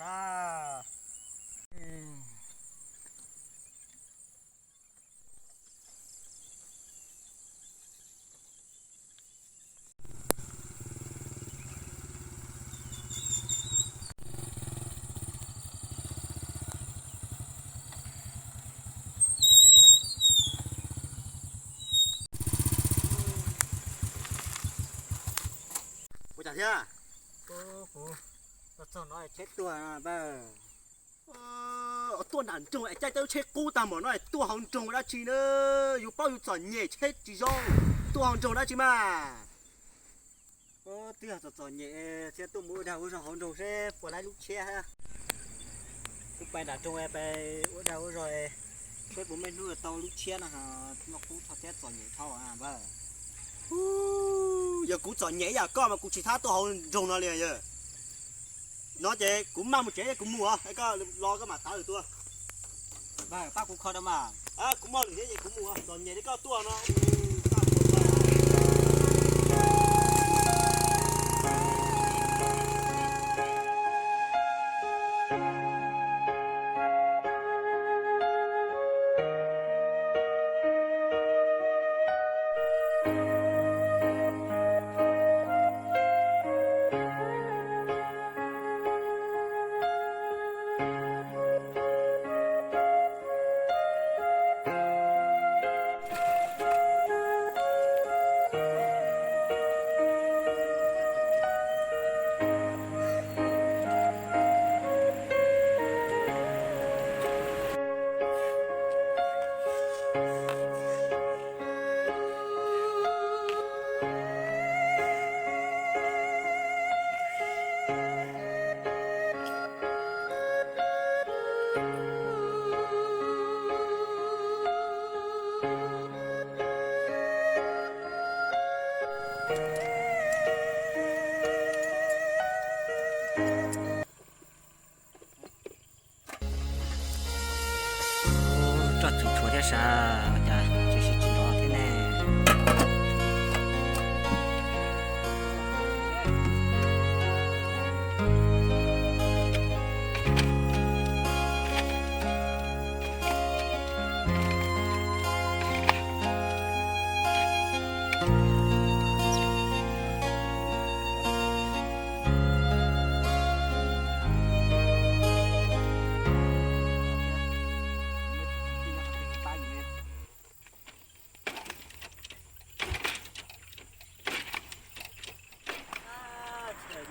Ua cas thiab? Kuv txog no tsheb tuag npawg. Tuaj nram nroog es caij tau tsheb qub tag npaum no tuaj hauv nroog dab tsi na? Yus paub yus txom nyem tsheb tsis zoo, tuaj hauv nroog dab tsi mas. Twb yog txom txom nyem thiab tuaj mus ua dag ua zog hauv nroog seb puas laib lub tshiab. Kuv pais nram nroog pais ua dag ua zog seb puas muaj ib hnub tau lub tshiab no. Noj qub dhau thiab txom nyem dhau npawg. Yog kuv txom nyem ib yam koj mas kuv tsis thab tuaj hauv nroog no li yog. No ces kuv maj mus tsev kuv mus os, koj los koj mam tav lwm tua. Pab kuv kho da mas. Kuv maj lwm thiab ces kuv mus, txom nyem li koj tuaj no. Roj txim tshuav thiab sas, cas tsis sib tsis nrov thiab ne.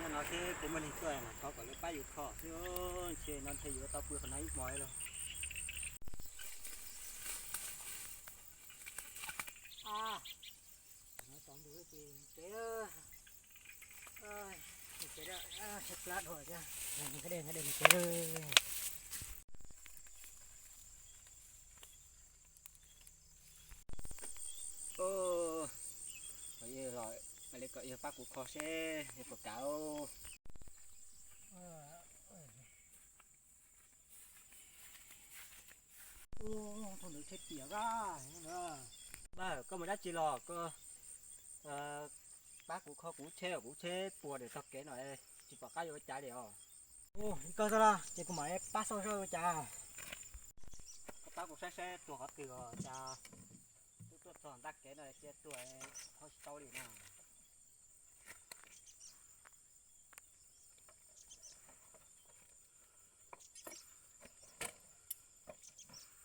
Nyob no thiab puas muaj neeg tuaj no thov kom lawv pab yus kho xwb, ntshe no ntshe yuav tau pw qhov no ib hmo lawm. Kom yog pab kuv kho seb yog puas kav. Thaum ntawd tsheb tiam a. Koj mus dab tsi los koj pab kuv kho kuv tsheb, kuv tsheb puas daim tog kev no, tsis pom qab yuav ua cas li os. Koj xwb los ces kuv mam pab xauj saib ua cas. Koj pab kuv saib saib tuag qhov twg os, cas twb tuaj txog ntaj kev no cia tuag, kho tsis tau li na.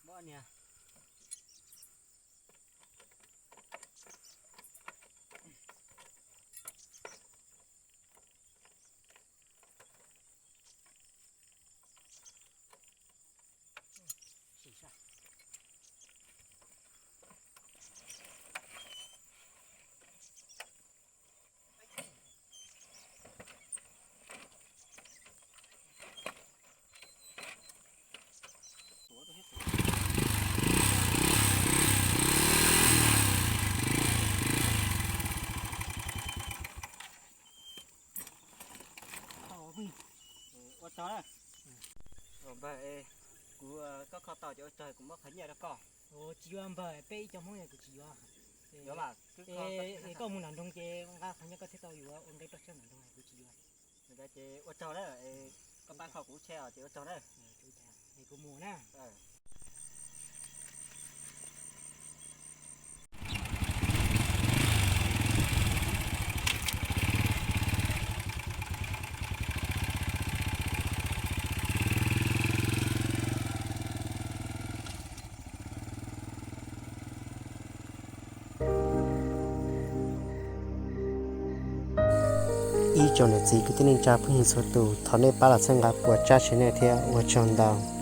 Muab niag Ua tsaug na. Npawg, kuv, koj kho tau ces ua tsaug, kuv muab qhov nyiaj rau koj. Tsis yuav npawg, peb ib co Hmoob kuv tsis yuav. Koj mus nram nroog ces nqa qhov nyiaj koj thiaj tau yuav ua nqe roj tsheb nram nroog, kuv tsis yuav. Ces ua tsaug na. Koj pab kho kuv tsheb os, ces ua tsaug na. Ib tsoom niam txiv kwv tij neej tsa phooj ywg txhua tus, thov nej pab los txhawb nqa puas tsab tsheb nej thiab, ua tsaug ntau.